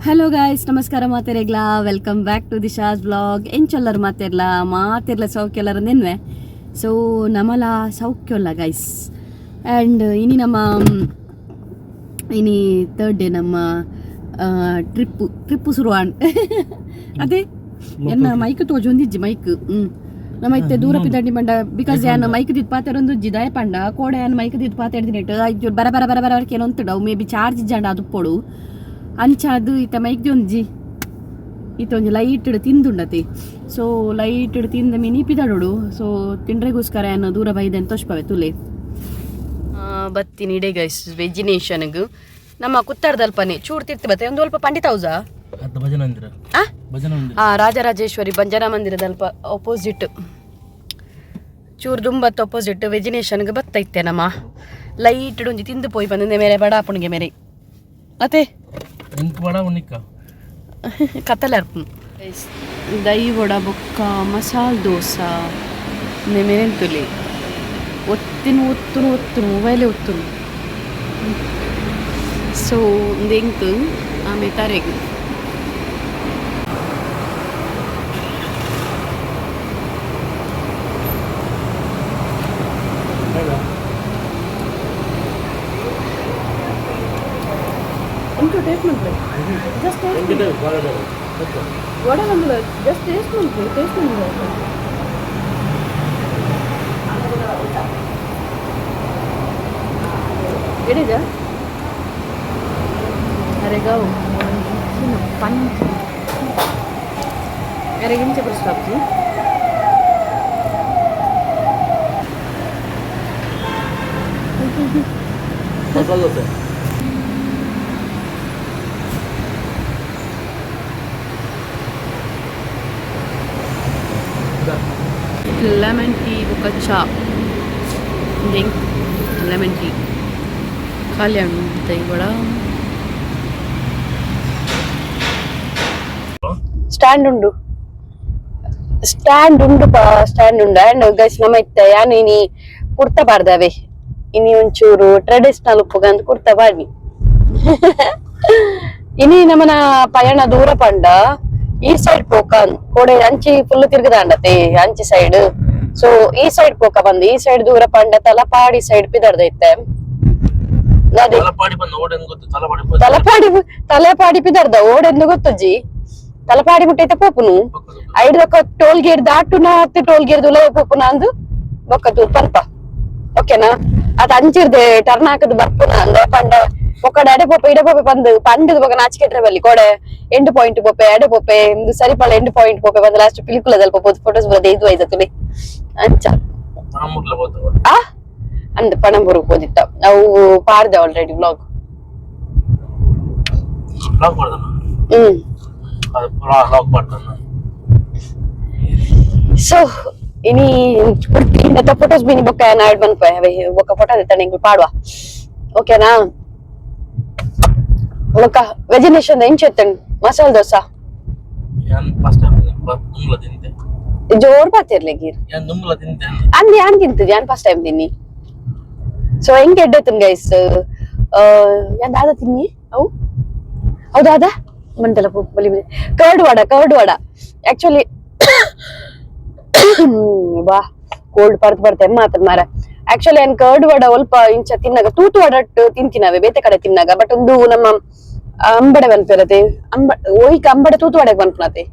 Hello guys, ನಮಸ್ಕಾರ ಮಾತೆರೆಗ್ಲಾ. Welcome back to Disha's vlog. ಎಂಚೊಲ್ಲರು ಮಾತೆರ್ಲ? ಮಾತೆರ್ಲ ಸೌಖ್ಯಲ್ಲರ ನೆನ್ವೆ. ಸೊ ನಮಲ ಸೌಖ್ಯಲ್ಲ ಗೈಸ್. ಆ್ಯಂಡ್ ಇನಿ ನಮ್ಮ ಇನಿ ಥರ್ಡ್ ಡೇ ನಮ್ಮ ಟ್ರಿಪ್ಪು ಟ್ರಿಪ್ಪು ಶುರುವಾನ್. ಅದೇ ಎನ್ನ ಮೈಕ್ ತೋಜೊಂದಿಜ್ಜಿ ಮೈಕ್. ನಮ್ಮ ಇತ್ತೆ ದೂರ ಪಿದಂಡಿ ಮಂಡ because ಯಾನ್ ಮೈಕ್ ದಿದ್ ಪಾತೆರೊಂದುಜ್ಜಿ. ದಾಯ ಪಂಡ ಕೋಡೆ ಯಾನ್ ಮೈಕ್ ದಿದ್ ಪಾತೆರ್ದಿನೆಟ್ ಐಜ್ ಬರ ಬರ ಬರ ಬರ ಕೇನೊಂತುಂಡು. ಅವು may be charge ಇಜ್ಜಾಂಡ ಅದು ಪೊಡು. ಅಂಚ ಅದು ಇತ್ತ ಮೈಕ್ ಒಂಜಿ ಇತ್ತ ಒಂಜಿ ಲೈಟ್ ತಿಂದುಂಡತಿ. ಸೊ ಲೈಟ್ ತಿಂದ ಮಿನಿ ಪಿದಾಡೋಡು. ಸೊ ತಿಂಡ್ರೆಗೋಸ್ಕರ ಯಾನ್ ದೂರ ಬೈದೆ ಅಂತ ತೋಷ್ಪವೆ ತುಲೆ. ಬತ್ತೀನಿ ಇಡೆ ಗೈಸ್ ವೆಜಿನೇಷನ್ಗ್. ನಮ್ಮ ಕುತ್ತಾರ್ದಲ್ಪನೆ ಚೂರು ತಿರ್ತಿ ಬತ್ತೆ. ಒಂದು ಸ್ವಲ್ಪ ಪಂಡಿತ ಹೌಸಾ? ಅತ್ತ ಭಜನಾ ಮಂದಿರ. ಆ? ಭಜನಾ ಮಂದಿರ. ಆ ರಾಜರಾಜೇಶ್ವರಿ ಭಂಜನಾ ಮಂದಿರದಲ್ಪ ಅಪೋಸಿಟ್, ಚೂರು ದುಂಬತ್ತು ಅಪೋಸಿಟ್ ವೆಜಿನೇಷನ್ಗೆ ಬತ್ತೈತೆ. ನಮ್ಮ ಲೈಟ್ ಒಂಜಿ ತಿಂದು ಪೋಯಿ ಬಂದ ಮೇರೆ ಬಡಾಪುಣಿಗೆ ಮೇರೆ ಅತೆ. ಎಂಕ್ ಬಡ ಉಣ್ಣಿಕ್ಕ. ಕತ್ತಲೆ ಅರ್ಪುನು. ದೈ ವಡ ಬೊಕ್ಕ ಮಸಾಲ ದೋಸೆ ಮೇರೆಂತುಲಿ. ಒತ್ತಿನ ಒತ್ತುನು ಒತ್ತುನು ಮೊಬೈಲೇ ಒತ್ತುನು. ಸೊ ಎಂಕ್ ಆಮೆ ತರೆಗ್ ಒಂಚೂರು ಟೇಸ್ಟ್ ಮಾಡ್ತಾರೆ. ಜಸ್ಟ್ ವಡೆ ಒಂದು ಜಸ್ಟ್ ಟೇಸ್ಟ್ ಮಾಡ್ತೀವಿ, ಟೇಸ್ಟ್ ಮಾಡಿ. ಎಡಿದ ಅರೆಗಾವ್ ಪಂಚ ಅರೆಗಿಂಚ ಪ್ರಸ್ತಾಪ್ತಿ. ಮಸಾಲ ದೋಸೆ. ಲೆಮನ್ ಟೀ ಬೊಕ್ಕ ಚಾ. ಲೆಮನ್ ಟೀ ಖಾಲಿ ದೈ ವಡ. ಸ್ಟ್ಯಾಂಡ್ ಉಂಡು, ಸ್ಟ್ಯಾಂಡ್ ಉಂಡು ಪಾ, ಸ್ಟ್ಯಾಂಡ್ ಉಂಡು. ಆ್ಯಂಡ್ ಗೈಸ್, ನಮ್ಮ ಇತ್ತೆ ಯಾನ್ ಇನಿ ಕುರ್ತಾ ಪಾಡ್ದವೆ. ಇನಿ ಒಂಚೂರು ಟ್ರೆಡಿಷನಲ್ ಉಪ್ಪುಗಂದ್ ಕುರ್ತಾ ಪಾಡ್ನಿ. ಇನಿ ನಮನ ಪಯಣ ದೂರ ಪಂಡ ಈ ಸೈಡ್ ಪೋಕ. ಕೋಡೆ ಅಂಚಿ ಫುಲ್ ತಿರ್ಗದಾಂಡತೆ ಅಂಚಿ ಸೈಡ್. ಸೊ ಈ ಸೈಡ್ ಪೋಕ ಬಂದು ಈ ಸೈಡ್ ದೂರ ಪಂಡ ತಲಪಾಡಿ ಸೈಡ್ ಪಿದರ್ದೈತೆ ಅದೇ. ತಲಪಾಡಿ ಬಂದು ಓಡೆಂದು ಗೊತ್ತು ತಲಪಾಡಿ. ತಲಪಾಡಿ, ತಲಪಾಡಿ ಪಿದರ್ದ ಓಡೆಂದು ಗೊತ್ತುಜ್ಜಿ. ತಲಪಾಡಿ ಮುಟ್ಟೈತೆ ಪೋಪುನು. ಐಡ್ದೊಕ್ಕ ಟೋಲ್ ಗೇಟ್ ದಾಟುನ ಟೋಲ್ ಗೇಟ್ ದುಲ ಪೋಪುನ ಅಂದು ಬೊಕ್ಕ ತೂ ಪನ್ಪ. ಓಕೆನಾ? ಅದ್ ಅಂಚಿರ್ದೆ ಟರ್ನ್ ಹಾಕದ್ ಬರ್ಪುನ ಅಂದ ಪಂಡ ಬೊಕ್ಕ ಎಡೆ ಪೋಪೆ ಇಡೆ ಪೋಪೆ ಬಂದು ಪಂಡದ ಬೊಕ್ಕ ನಾಚಿಕೆಟ್ರೆ ಬಲ್ಲಿ. ಕೋಡೆ ಎಂಡ್ ಪಾಯಿಂಟ್ ಪೋಪೆ, ಎಡೆ ಪೋಪೆ ಇಂದು ಸರಿಪಳ ಎಂಡ್ ಪಾಯಿಂಟ್ ಪೋಪೆ ಬಂದು ಲಾಸ್ಟ್ ಪಿಲಿಕುಲದಲ್ಪ ಫೋಟೋಸ್ ಬರೋದು ಇದು ಐದತ್ತುಲಿ ಅಂಚ. ಪಣಂಬೂರ್ಲ ಹೋದ. ಆ ಅಂದ್ ಪಣಂಬೂರು ಹೋದಿತ್ತ ನಾವು. ಪಾರ್ದೆ already vlog. Vlog ಮಾಡ್ದನ? ಹ್ಮ್. ಅದು ವ್ಲಾಗ್ ಮಾಡ್ತಾನ. ಸೊ ಇನಿ ಫೋಟೋಸ್ ಬಿನಿ ಬೊಕ್ಕ ನಾಡ್ ಬನ್ಪ ಬೊಕ್ಕ ಫೋಟೋ ದಿತ್ತಾನೆ ಇಂಗ್ಲು ಪಾಡುವ. ಓಕೆನಾ? ಬೊಕ್ಕ ವೆಜಿನೇಷನ್ ಎಂಚೆತ್ತನ್ ಮಸಾಲ ದೋಸಾ? ಯಾನ್ ಫಸ್ಟ್ ಟೈಮ್ ದುಂಬ್ಲ ತಿಂತೆ. ಜೋರ್ ಬಾತಿರ್ಲೆ ಗೀರ್. ಯಾನ್ ದುಂಬ್ಲ ತಿಂತೆ. ಅಂದ್ ಯಾನ್ ತಿಂತದೆ, ಯಾನ್ ಫಸ್ಟ್ ಟೈಮ್ ತಿನ್ನಿ. ಸೊ ಹೆಂಗ್ ಎಡ್ಡೆತ್ತನ್ ಗೈಸ್? ಯಾನ್ ದಾದ ತಿನ್ನಿ ಅವು? ಹೌದಾದ ಮಂಟಲ ಬಲಿ curd vada, curd vada. Actually ಬಾ ಕೋಲ್ಡ್ ಬರ್ತ್ ಬರ್ತೆ ಮಾತದ್ ಮಾರ. ಆಕ್ಚುಲಿ ಏನ್ ಕರ್ಡ್ ವಡ ಒಲ್ಪ ಇಂಚ ತಿನ್ನಾಗ ತೂತು ವಡಟ್ ತಿಂತಿನವೆ ಬೇತೆ ಕಡೆ ತಿನ್ನಾಗ. ಬಟ್ ಒಂದು ನಮ್ಮ ಅಂಬಡೆ ಬನ್ಪಿರತೆ ಅಂಬ ಒಯ್ಕ ಅಂಬಡೆ ತೂತು ವಡೆಗೆ ಬನ್ಪುನತೆ.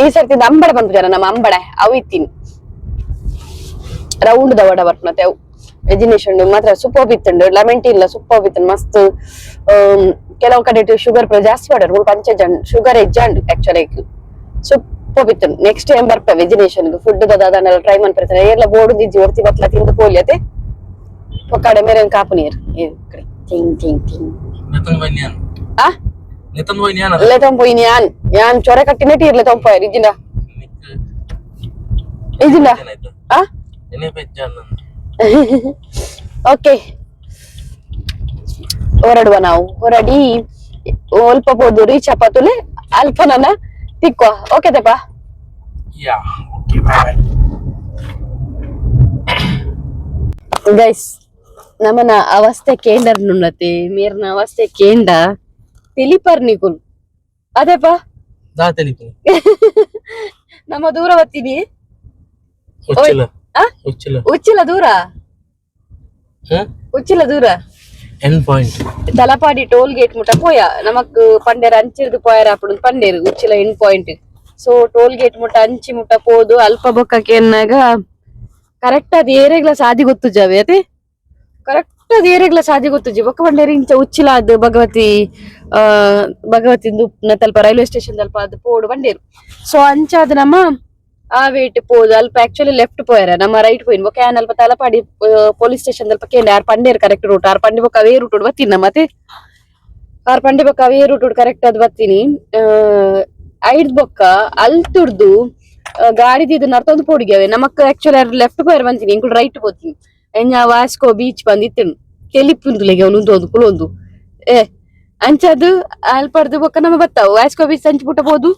ಈ ಸರ್ತಿ ಅಂಬಡೆ ಬನ್ಪುಜಾರ ನಮ್ಮ ಅಂಬಡೆ ಅವು ಇತ್ತೀನಿ. ರೌಂಡ್ the vada ಬರ್ಪುನತೆ ಅವು. ವೆಜಿನೇಷನ್ ಮಾತ್ರ ಸೂಪರ್ ಇತ್ತುಂಡು. ಲೆಮನ್ ಟೀ ಇಲ್ಲ ಸೂಪರ್ ಇತ್ತುಂಡು ಮಸ್ತ್. ಕೆಲವು ಕಡೆ ಶುಗರ್ ಜಾಸ್ತಿ ಮಾಡಾರ ಮುಲ್ಪ ಅಂಚೆ ಜನ್ ಶುಗರ್ ಎಜ್ಜಾಂಡ್. ಆಕ್ಚುಲಿ ಸೂಪರ್ ಇತ್ತುಂಡು. ನೆಕ್ಸ್ಟ್ ಟೈಮ್ ಬರ್ಪ ವೆಜಿನೇಷನ್ ಫುಡ್ ದಾದನೆಲ್ಲ ಟ್ರೈ ಮಾಡ್ತಿರ್ತಾರೆ. ಎಲ್ಲ ಬೋರ್ಡ್ ದಿಜ್ಜಿ ಒರ್ತಿ ಬತ್ಲ ತಿಂದು ಪೋಲಿಯತೆ. ಪೊಕ್ಕಾಡೆ ಮೇರೆ ಕಾಪು ನೀರು ಥಿಂಗ್ ಥಿಂಗ್ ಥಿಂಗ್. ನೆತನ್ ಹೋಯ್ನಿ ಯಾನ್. ಆ. ನೆತನ್ ಹೋಯ್ನಿ ಯಾನ್. ಲೆತೊಂಪು ಇನಿ ಯಾನ್ ಯಾನ್ ಚೊರೆ ಕಟ್ಟಿನ ಟೀರ್ಲೆ ತೊಂಪಾಯರ್ ಇಜ್ಜಿಂಡ. ನಿಕ್ ಇಜ್ಜಿಂಡ. ಏನಾಯ್ತು? ಆ. ಎನೆ ಪೆಜ್ಜಾನ್. ಓಕೆ, ಹೊರಡುವ ನಾವು. ಹೊರಡಿ ಒಲ್ಪ ಪೋದು ರೀಚ್ ಅಪತುಲೆ ಅಲ್ಪ ನನ್ನ ತಿಕ್ವ. Okay ತೆಪ್ಪ. Yeah, okay, bye bye. Guys, ನಮನ ಅವಸ್ಥೆ ಕೇಂಡರ್ ನುಣ್ಣತೆ ಮೇರ್ನ ಅವಸ್ಥೆ ಕೇಂಡ. ತೆಲಿಪರ್ ನಿಕುಲ್ ಅದೇಪಾ ದಾ ತೆಲಿಪು ನಮ್ಮ ದೂರ ಬತ್ತೀನಿ. ಉಚ್ಚಿಲ. ಆ? ಉಚ್ಚಿಲ. ಉಚ್ಚಿಲ ದೂರ. ಹ್ಮ್. ಉಚ್ಚಿಲ ದೂರ. End point. Talapady toll gate ಮುಟ ಪೋಯ ನಮಕ್ ಪಂಡೇರ್ ಅಂಚಿರ್ದು ಪೋಯರ ಅಪ್ಪಡು ಪಂಡೇರು Uchila end point. So toll gate ಮುಟ ಅಂಚಿ ಮುಟ ಪೋದು ಅಲ್ಪ ಬೊಕ್ಕ ಕೇನ್ನಾಗ ಕರೆಕ್ಟ್ ಅದು ಏರೆಗ್ಲ ಸಾದಿ ಗೊತ್ತು ಜಾವೆ ಅದೇ ಕರೆಕ್ಟ್ ಅದು ಏರೆಗ್ಲ ಸಾದಿ ಗೊತ್ತುಜಿ ಬೊಕ್ಕ ಪಂಡೇರು ಇಂಚ ಉಚ್ಚಿಲ ಅದು ಭಗವತಿ ಆ ಭಗವತಿಂದು ತಲ್ಪ ರೈಲ್ವೆ ಸ್ಟೇಷನ್ ತಲ್ಪ ಅದು ಪೋಡು ಬಂಡೇರು. ಸೊ ಅಂಚಾದ ನಮ್ಮ ಆ ವೇಟ್ ಪೋದು ಅಲ್ಪ ಆಕ್ಚುಲಿ ಲೆಫ್ಟ್ ಪೋಯರ ನಮ್ಮ ರೈಟ್ ಪೋಯಿನ್ ಬೊಕ್ಕ ಯಾನ್ ಅಲ್ಪ ತಲಪಾಡಿ ಪೊಲೀಸ್ ಸ್ಟೇಷನ್ ತಲ್ಪ ಕೇಂದ್ರ ಆರ್ ಪಂಡೇರು correct root R ಪಂಡಿ ಬೊಕ್ಕ ಅವೇ ರೂಟ್ ಬತ್ತೀನಿ ನಮ್ಮ ಮತ್ತೆ ಆರ್ ಪಂಡಿ ಬೊಕ್ಕ ಅವೇ ರೂಟ್ ಕರೆಕ್ಟ್ ಅದು ಬತ್ತೀನಿ. ಐದ್ ಬೊಕ್ಕ ಅಲ್ತುರ್ದು ಗಾಡಿದಿದ್ದು ನರ್ತೊಂದು ಪೋಡಿಗೆ ನಮಕ್ ಆಕ್ಚುಲಿ ಆರ್ ಲೆಫ್ಟ್ ಪೋಯರ್ ಬಂತೀನಿ ಇಂಕುಲು ರೈಟ್ ಪೋತೀನಿ ಎಂಜ ವಾಸ್ಕೋ ಬೀಚ್ ಬಂದಿತ್ತು ತೆಲಿಪುಂದುಲೆಗೆ ಅವನು ಒಂದು ಕುಲೊಂದು ಏ ಅಂಚದು ಅಲ್ಪಡ್ದು ಬೊಕ್ಕ ನಮ್ಮ ಬತ್ತಾವು ವಾಸ್ಕೋ ಬೀಚ್ ಅಂಚು ಪುಟ್ಟ ಪೋದು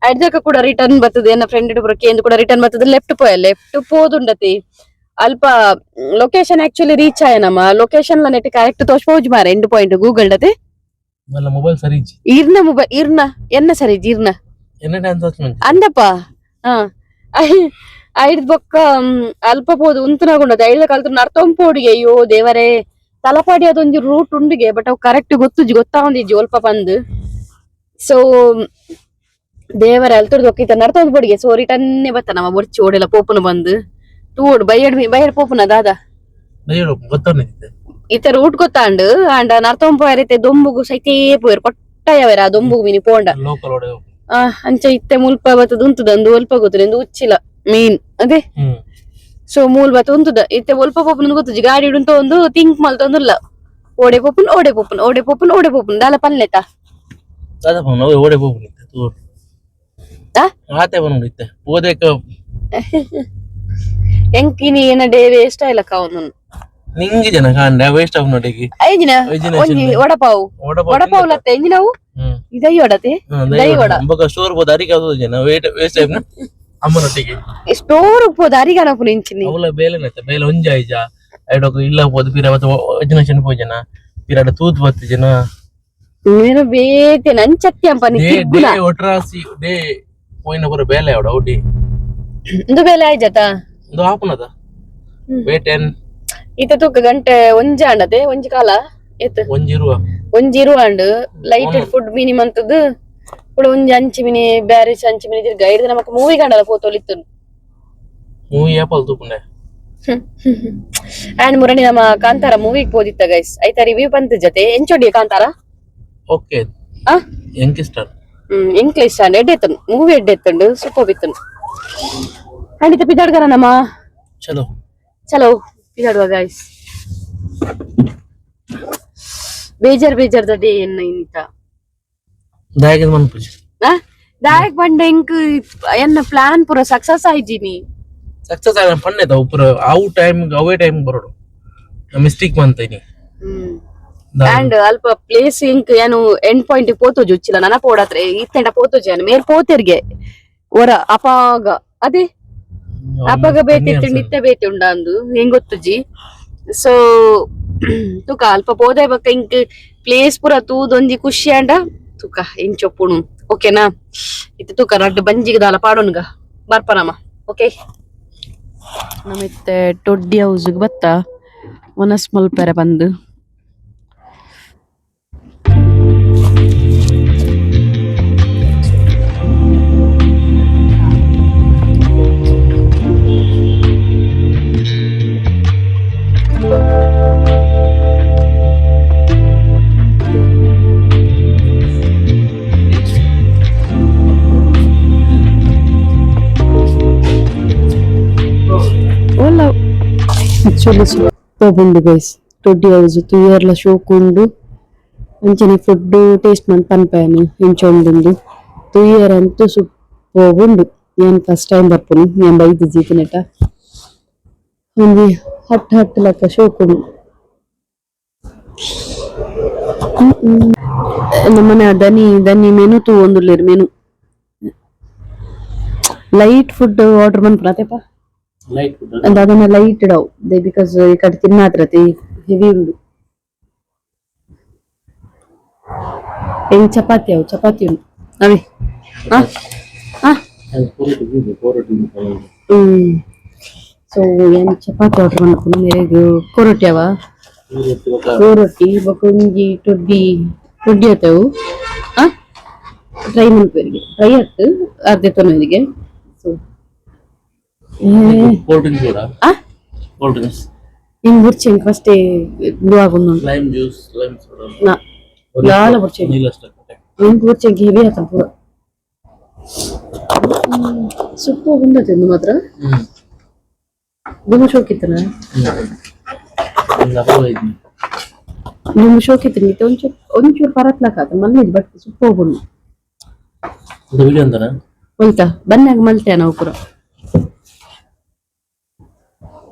ಅಡ್ದಕ್ಕ ಕೂಡ ರಿಟರ್ನ್ ಬರ್ತದೆ ಎನ್ನ ಫ್ರೆಂಡ್ ಕೇಂದ್ರ ಕೂಡ ರಿಟರ್ನ್ ಬರ್ತದೆ ಲೆಫ್ಟ್ ಪೋಯ ಲೆಫ್ಟ್ ಪೋದುಂಡತಿ ಅಲ್ಪ location actually reach ಆಯ ನಮ್ಮ location net correct ತೋರ್ಸ್ಬೋದು ಮಾರ end point Google ಡತೆ. ಮಲ್ಲ ಮೊಬೈಲ್ ಸರಿ ಇಜ್ಜಿ. ಇರ್ನ ಮೊಬೈಲ್ ಇರ್ನ ಎನ್ನ ಸರಿ ಇರ್ನ. ಎನ್ನ ಡ್ಯಾನ್ಸ್ ಹಚ್ಚ ಮಂಚ. ಅಂದಪ್ಪ ಹಾ ಐದ್ ಬೊಕ್ಕ ಅಲ್ಪ ಪೋದು ಉಂತುನಾಗುಂಡದು ಐದ ಕಲ್ತು ನರ್ತೊಂಪೋಡಿಗೆ ಅಯ್ಯೋ ದೇವರೇ ತಲಪಾಡಿ ಅದೊಂದು ರೂಟ್ ಉಂಡುಗೆ ಬಟ್ ಅವು ಕರೆಕ್ಟ್ ಗೊತ್ತುಜಿ ಗೊತ್ತಾವಂದಿಜ್ಜಿ ಒಲ್ಪ ಬಂದು. ಸೊ ದೇವರ ಅಲ್ತುರ್ದು ಒಕ್ಕಿತ ನರ್ತೊಂದು ಪೋಡಿಗೆ ಸೊ ರಿಟನ್ನೇ ಬತ್ತ ನಮ್ಮ ಬೊರ್ಚಿ ಓಡೆಲ್ಲ ಪೋಪುನ ಬಂದು ತೂಡು ಬೈಯಡ್ ಬೈಯಡ್ ಪೋಪುನ ದಾದಾ. ಗೊತ್ತವನಿದ್ದೆ. ಇತ ರೂಟ್ ಗೊತ್ತಾಂಡು ಅಂಡ ನರ್ತೊಂಪೋಯರೈತೆ ದೊಂಬುಗು ಸೈತೇ ಪೋಯರ್ ಕೊಟ್ಟಯವೇರ ಆ ದೊಂಬುಗು ಮಿನಿ ಪೋಂಡ. ಲೋಕಲ್ ಒಡೆ. ಆ ಅಂಚ ಇತ್ತೆ ಮುಲ್ಪ ಬತ್ತದ ಉಂತುದ ಅಂದು ಒಲ್ಪ ಗೊತ್ತುಂದು ಎಂದು ಉಚ್ಚಿಲ ಮೇನ್ ಅದೇ. ಹ್ಮ್. ಸೊ ಮೂಲ್ ಬತ್ತ ಉಂತುದ ಇತ್ತೆ ಒಲ್ಪ ಪೋಪುನ ಗೊತ್ತುಜಿ ಗಾಡಿ ಉಂಟು ಒಂದು ಥಿಂಕ್ ಮಲ್ತೊಂದುಲ್ಲ ಓಡೆ ಪೋಪುನ್ ಓಡೆ ಪೋಪುನ್ ಓಡೆ ಪೋಪುನ್ ಓಡೆ ಪೋಪುನ್ ದಾಲ ಪನ್ಲೆತ. ದಾದಾ ಪೋನ್ ಓಡೆ ಪೋಪುನಿತ್ತೆ ತೂರ್. ಆ? ಆತೆ ಪೋನುಡಿತ್ತೆ ಪೋದೇಕ. ಎಂಕಿನಿ ಏನ ಡೇ ವೇಸ್ಟ್ ಆಯ್ಲಕ್ಕ ಅವನು. ನಿಂಗೆ ಜನ ಕಾಂಡ ವೇಸ್ಟ್ ಆಫ್ ನೋಟಿಗೆ. ಐಜಿನ. ಐಜಿನ. ಒಂಜಿ ವಡಪಾವು. ವಡಪಾವು ಲತ್ತೆ ಎಂಜಿನವು. ಹ್ಮ್. ಇದೈ ವಡತೆ ದೈ ವಡ. ಬೊಕ ಸ್ಟೋರ್ ಬೋದು ಅರಿಕೆ ಅದು ಜನ ವೇಟ್ ವೇಸ್ಟ್ ಆಯ್ನ ಅಮ್ಮನೊಟ್ಟಿಗೆ. ಸ್ಟೋರ್ ಪೋದು ಅರಿಗಣಪುನ ಇಂಚಿನಿ. ಅವಲ ಬೇಲೆ ನತ್ತೆ ಬೇಲೆ ಒಂಜಿ ಆಯ್ಜ ಐಡೊಕ ಇಲ್ಲ ಪೋದು ಪಿರ ಬತ್ತ ಅಜ್ಜನ ಚೆನ್ನ ಪೋಜನ ಪಿರಾಡ ತೂತ್ ಬತ್ತು ಜನ. నేను ಬೇತೆ ನಂಚತ್ಯಂಪ ನಿ ಡೇ ತಿರ್ಗುನ. ಡೇ ಒಟ್ರಾಸಿ ಡೇ ಪೋಯಿನ ಪೂರ ಬೇಲೆ ಅವಡ ಅವು ಡೇ. ಇಂದು ಬೇಲೆ ಆಯ್ಜತ. ಒಂದು ಆಪುನದ ವೇಟ್ ಎನ್. ಈತ ತೂಕ ಗಂಟೆ ಒಂಜಿ ಆಂಡತೆ ಒಂಜಿ ಕಾಲ ಏತ್. ಒಂಜಿ ಇರುವ. ಒಂಜಿ ಇರುವಾಂಡ್ lighted food mini ಮಂತದ್ದು ಕೂಡ ಒಂಜಿ ಅಂಚಿ ಮಿನಿ ಬ್ಯಾರಿಸ್ ಅಂಚಿ ಮಿನಿ ತಿರ್ಗ ಐಡ್ದ ನಮಕ್ ಮೂವಿ ಕಂಡಲ ಪೋತೊಲಿತ್ತು. ಮೂವಿ ಏಪಲ್ ತೂಪುಂಡೆ. ಅಂಡ್ ಮುರಣಿ ನಮ್ಮ ಕಾಂತಾರ ಮೂವಿಗೆ ಪೋದಿತ್ತ ಗೈಸ್ ಐತ ರಿವ್ಯೂ ಬಂತ ಜೊತೆ ಎಂಚೊಡಿ ಕಾಂತಾರ. ಓಕೆ. ಆ. ಎಂಕಿಸ್ಟರ್. ಹ್ಮ್ ಇಂಗ್ಲಿಷ್ ಅಂಡ್ ಎಡ್ಡೆ ಮೂವಿ ಎಡ್ಡೆ ಎತ್ತುಂಡು ಸೂಪರ್ ಬಿತ್ತುಂಡು ಅಂಡ್ ಇತ್ತ ಪಿದಾಡ್ಗರ ನಮ್ಮ. ಚಲೋ. ಚಲೋ ಪಿದಾಡುವ ಗೈಸ್ ಬೇಜಾರ್ ಬೇಜಾರ್ದ ಡೇ ಎನ್ನ ಇಂತ. ದಾಯಕದ ಮನ್ಪುಜಿ. ಆ ದಾಯಕ್ ಬಂಡ ಇಂಕ್ ಎನ್ನ ಪ್ಲಾನ್ ಪೂರ ಸಕ್ಸಸ್ ಆಯ್ಜಿನಿ. ಸಕ್ಸಸ್ ಆಗ ಪಣ್ಣೆದ ಪೂರ ಅವು ಟೈಮ್ ಅವೇ ಟೈಮ್ ಬರೋಡು ಮಿಸ್ಟೇಕ್ ಮಂತೈನಿ. ಅಂಡ್ ಅಲ್ಪ ಪ್ಲೇಸ್ ಇಂಕ್ ಏನು ಎಂಡ್ ಪಾಯಿಂಟ್ ಪೋತೋಜು ಉಚ್ಚಿಲ್ಲ ನನ ಪೋಡತ್ರೆ ಇತ್ತೆಂಡ ಪೋತೋಜು ಏನು ಮೇರ್ ಪೋತೆರ್ಗೆ ಒರ ಅಪಾಗ ಅದೇ ಅಪಾಗ ಬೇತೆ ಇತ್ತುಂಡು ಇತ್ತೆ ಬೇತೆ ಉಂಡ ಅಂದು ಹೆಂಗ್ ಗೊತ್ತುಜಿ. ಸೊ ತುಕ ಅಲ್ಪ ಪೋದೆ ಬಕ್ಕ ಇಂಕ್ ಪ್ಲೇಸ್ ಪೂರ ತೂದೊಂಜಿ ಖುಷಿ ಅಂಡ ತುಕ ಇಂಚೊಪ್ಪುಣು ಓಕೆನಾ ಇತ್ತೆ ತುಕ ರಡ್ಡು ಬಂಜಿಗೆ ದಾಲ ಪಾಡೋನ್ಗ ಬರ್ಪನಮ್ಮ ಓಕೆ. ನಮಿತ್ತೆ ಟೊಡ್ಡಿ ಹೌಸ್ಗೆ ಬತ್ತ ಒನಸ್ ಮಲ್ಪೆರೆ ಬಂದು ಓಲ ಆಕ್ಚುಲಿ ಸೂಪರ್ ಉಂಡು ಗೈಸ್ ದೊಡ್ಡಿ ಹೌಸ್ ತೂಯರ್ಲ ಶೋಕು ಉಂಡು ಅಂಚನೆ ಫುಡ್ ಟೇಸ್ಟ್ ಮಂತ್ ಪನ್ಪೇನು ಎಂಚ ಉಂಡುಂದು ತೂಯರ್ ಅಂತೂ ಸೂಪರ್ ಉಂಡು ಏನ್ ಫಸ್ಟ್ ಟೈಮ್ ಬರ್ಪುನು ಏನ್ ಬೈದು ಜೀತನೆಟ ಒಂಜಿ ಹಟ್ ಹಟ್ ಲೆಕ್ಕ ಶೋಕು ಉಂಡು. ನಮ್ಮನೆ ದನಿ ದನಿ ಮೆನು ತೂವೊಂದುಲ್ಲೆರ್ menu light food order ಮನ್ಪುನ ಅತೆಪ. Light. And ಅದನ್ನ ಲೈಟ್ ಡವ್ they because ಈ ಕಡೆ ತಿನ್ನಾತ್ರತಿ ಹೆವಿ ಉಂಡು. ಹೆಂಗ್ ಚಪಾತಿ ಅವು ಚಪಾತಿ ಉಂಟು ಅವೇ ಹಾ ಹಾ. ಸೊ ಏನ್ ಚಪಾತಿ ಆರ್ಡರ್ ಮಾಡ್ಕೊಂಡು ಮೇರೆಗ್ ಕೊರೊಟ್ಟಿ ಅವ, ಕೋರೊಟ್ಟಿ ಬೊಕ ಒಂಜಿ ಟೊಡ್ಡಿ ಟೊಡ್ಡಿ ಆತವು. ಆ ಟ್ರೈ ಮನ್ಪುವೆರಿಗೆ ಟ್ರೈ ಆತ್ ಅರ್ಧ ತೊನರಿಗೆ. So cold drinks ಕೂಡ. ಆ. Cold drinks. ಇಂಗ್ ಬುರ್ಚಿ ಎಂಕ್ ಫಸ್ಟ್ ಇದು ಆಗುಂಡು. Lime juice, lime soda. ನಾ ಯಾಲ ಬುರ್ಚಿ. ನೀಲ ಅಷ್ಟೇ. ಎಂಕ್ ಬುರ್ಚಿ, ಎಂಕ್ ಹೆವಿ ಆತ ಪೂರ. ಸುಪ್ಪು ಉಂಡತೆ ಇಂದು ಮಾತ್ರ. ದುಂಬು ಶೋಕಿತ್ತನ. ದುಂಬು ಶೋಕಿತ್ತು ಇತ್ತೆ ಒಂಚೂರು ಒಂಚೂರು ಪರತ್ಲಕ ಆತ ಮಲ್ಲೇಜ್, ಬಟ್ ಸುಪ್ಪು ಹೋಗುಂಡು. ವಿಡಿಯೋ ಅಂತಾನೆ. ಮಲ್ತ ಬನ್ನಾಗ ಮಲ್ತೆ ನಾವು ಪೂರ.